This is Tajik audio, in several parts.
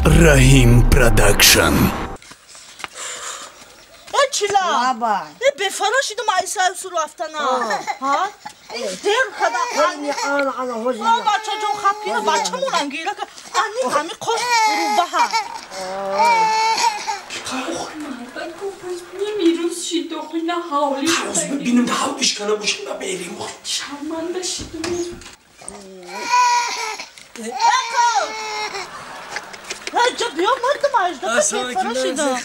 Раҳим Продакшн. Чила. Бефара шидам айса суру афтана. Ҳа? Дер када. О бача ҷон хап кина бача монам гира ка. Ани ҳами қош рубаҳа. Бинам ҳавдиш кана бошем на берим. Шарманда шидам. Эко! Ҳа биё мардум ажда бефара шидам.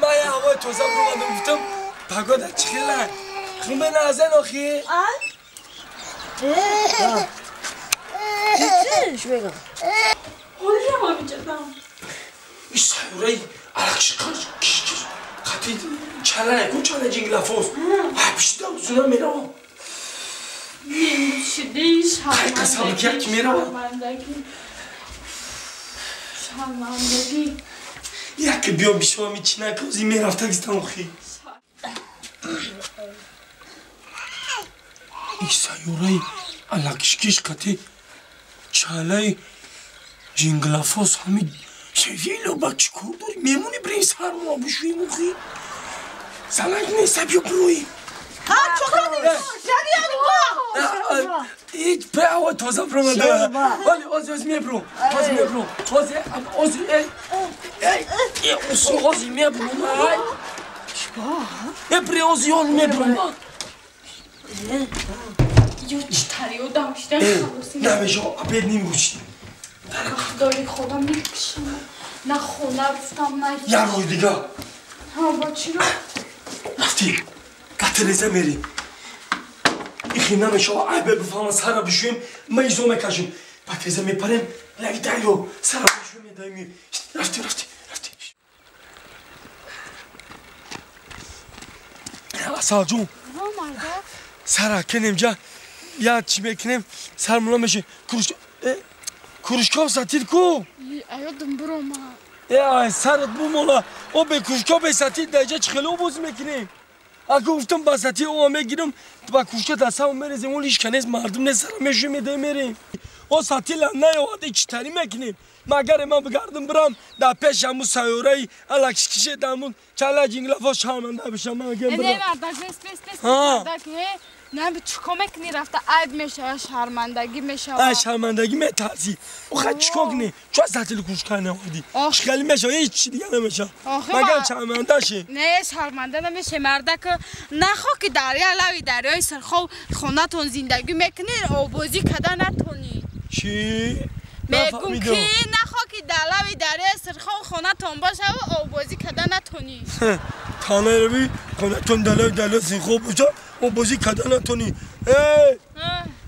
من هوای توزم رو اومدم گفتم پگاه چخیله خونه نازن آخی چی بگم این سیاره عرقش خطی چله کن چله جنگ لفاظ پیش دوزونه میرم شرمندگی یک بیا بیشوا میچینه که میرفت گستم خی این سیاره الکشکش قطی چاله جنگلافوس همین شویلو با چیکار داری میمونی بریم سر ما بشویم خی زنک نیست بیا برویم ها چوکا هیچ به هوا تازه برآمده ولی از از میبرم از میبرم از از ای ای از میبرم ای چیکار؟ ای از یال میبرم یو چطوری آدم شدن خلاصی نمیشه ابد نمیگوشی خدای خدا میکشم نه خونه رفتم نه یه روی دیگه ها با چی رو؟ رفتی قطرزه میری ایخی نمیشه عیبه بفهمم سر بشویم ما ایزو میکشیم پترزه میپریم لگی دایو سر بشویم میداییم رفتی رفتی رفتی اصال جون سر کنیم جا یا چی میکنیم سر ملا میشه کروش کروشکاو ساتیل کو ایادم برو ما ای سرت بو مولا او به کروشکاو به ساتیل درجه چخلو باز میکنیم اگه گفتم بساتی او میگیرم با کوشکا دستم میریزیم اون هیچ کنیز مردم نه سر میشه میده میریم او ساتیل نه یاد چطوری میکنیم مگر من بگردم برم در پیش همون سیاره الکش کشه دمون چاله جنگلا فاش شرمنده بشم من اگه برم نه مردک بس بس بس مردک نه به چیکار میکنی رفته عیب میشه شرمندگی میشه شرمندگی میترسی او خیلی چیکار کنی چرا ساتیل کوشکا نهادی خیلی میشه هیچ چی دیگه نمیشه مگر شرمنده شی نه شرمنده نمیشه مردک نخوا که دریا لوی دریای سرخو خونه‌تون زندگی میکنی آبازی کده نتونی چی میگم که نخوا که دلوی دریای سرخو خونه‌تون باشه و آبازی کده نتونی تانه روی خونه‌تون دلوی دریای سرخو باشه آبازی کده نتونی ای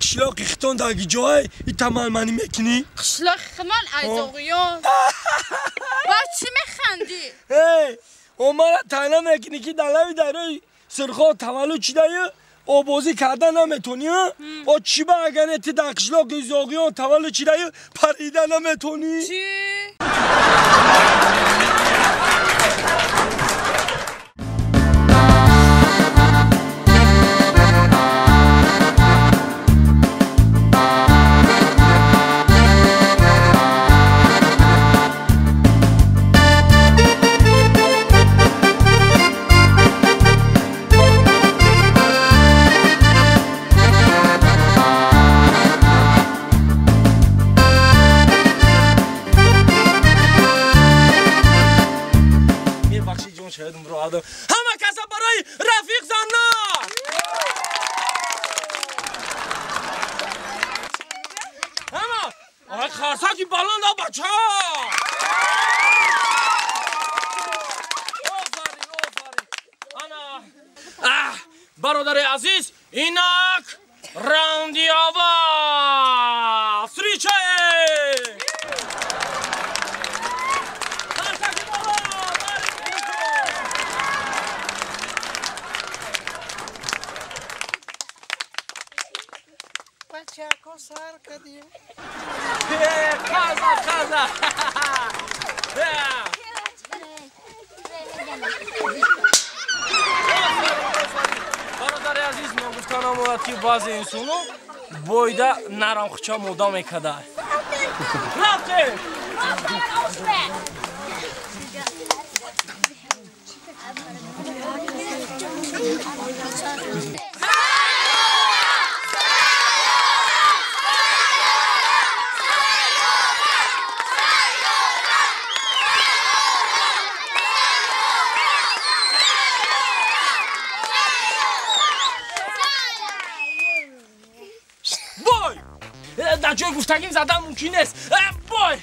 قشلاق ختون داگی جای ای تمام منی میکنی قشلاق خمان ایزاقیان با چی میخندی ای اومارا تایلا میکنی که دلوی دریای سرخو تولد چیدایی آبازی کردن نمیتونی او چی با اگر تی در قشلاق ایزاقیان تولد چیدایی پریده نمیتونی چی؟ همه کسا برای رفیق زنا همه آقای خرسکی بلند بچه آفرین آفرین انا برادر عزیز اینک راندی اول سریچه سر کردیم خزا خزا برادر عزیز Нагуфта намояд, ки баъзе инсоно бойда нарамхча мода мекарда. Рафтем! Дар ҷои гуфтагим задан мумкин нест. Бой!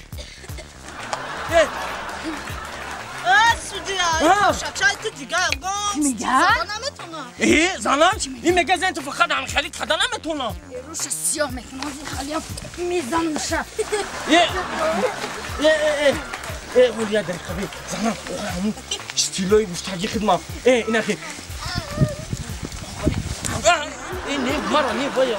Занам? Ин мега зан ту фақат ҳамхелӣ када наметонам. Руша сиёҳ мекунам, халиам мезанамша. Ҳолия дақиқа би. Занам, ҳамун стилои гуфтагӣ хидмат. Инахи. Не, мара, не, вая.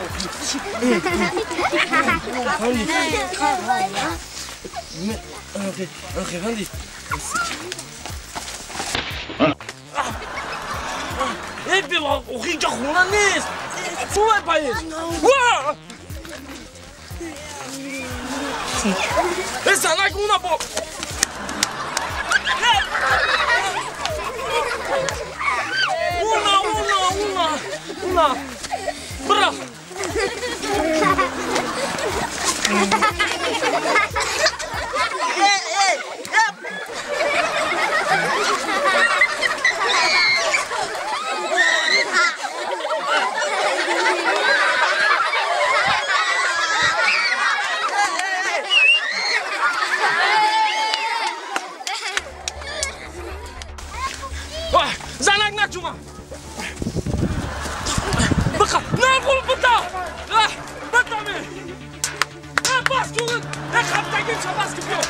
Инҷа хона нест. Чӯ паез? Занак уна бо. Уна, уна, уна, уна. Бра! Занак начума! Баха, нагул бата! Батами! Бас кун! Хаптагим ша бас кун!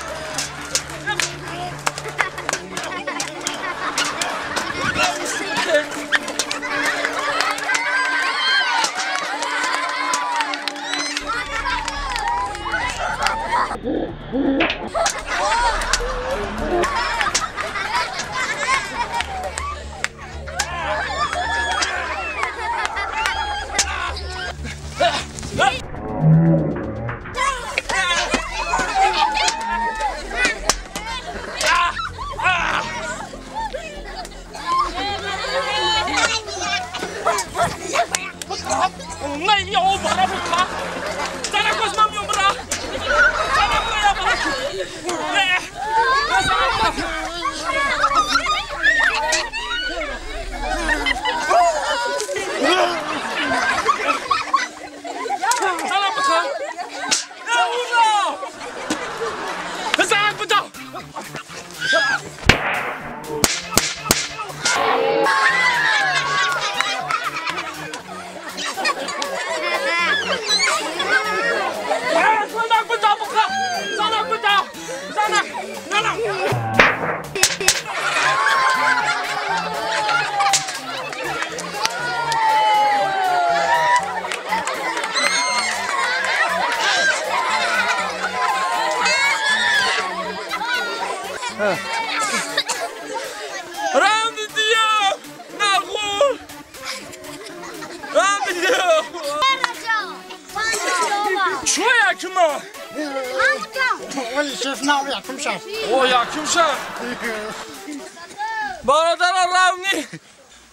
Бародарон равни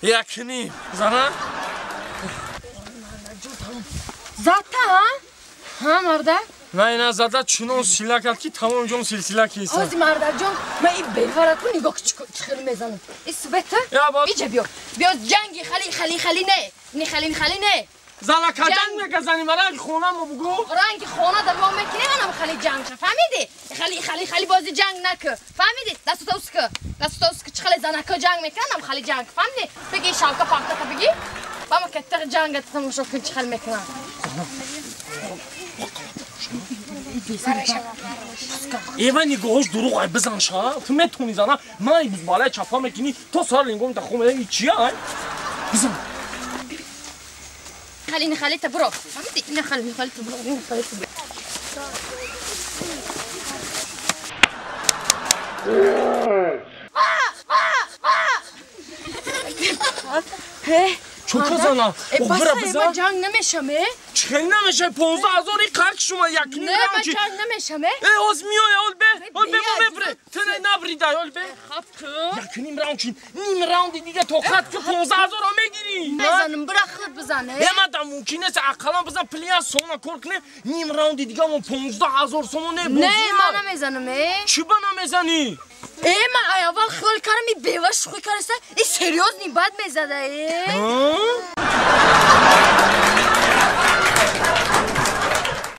якним зана зата ҳа марда на ина зада чунон сила кард ки тамом ҷон силсила киса ози мардаҷон ман ин бевара ку нигоҳ чӣ хел мезанам ин субета иҷа биё биё ҷанги хали хали хали не ни хали ни хали не зана ка ҷанг меказани ма ранги хонамо бугӯ ранги хона дар мо мекунем анам хали ҷанг ша фаҳмидӣ хали хали хали бози ҷанг накӯ фаҳмидӣ дастута ускӯ дастута ускӯ чӣ хали занако ҷанг мекунанд ам хали ҷанг фаҳмидӣ бигӣ шавка павката бигӣ ба ма каттар ҷангата тамошо кун чӣ хел мекунанд Ева нигоҳош дурӯғ ай бизан ша ту метони зана ман балай чапа мекунӣ то сар лингом та хом и чия ай бизан خليني خليتها برو فهمتي انا خليني خليتها برو خليتها برو Чӯка зана. Бара бизан. Ман ҷанг намешам, э? Чӣ намешай? 15 000 қарк шума як ним. Не, ман ҷанг намешам, э? Э, оз миёя, ол бе, ол бе, мо мебре. Ту набридай, ол бе. Хап ку. Як ним раунд чи, ним раунди дига тоқат ки 15 000 мегирӣ. Мезанам, бира худ бизан, э? Э, ман да мумкин нест, ақаллан бизан плия сона кор кунем, ним раунди дига мо 15 000 сомон не бозӣ. Не, ман намезанам, э? Чӣ ба намезанӣ? Э, ман аввал хиёл кардам, и бева шӯхӣ кардаста, и серьёзный бад мезада, э?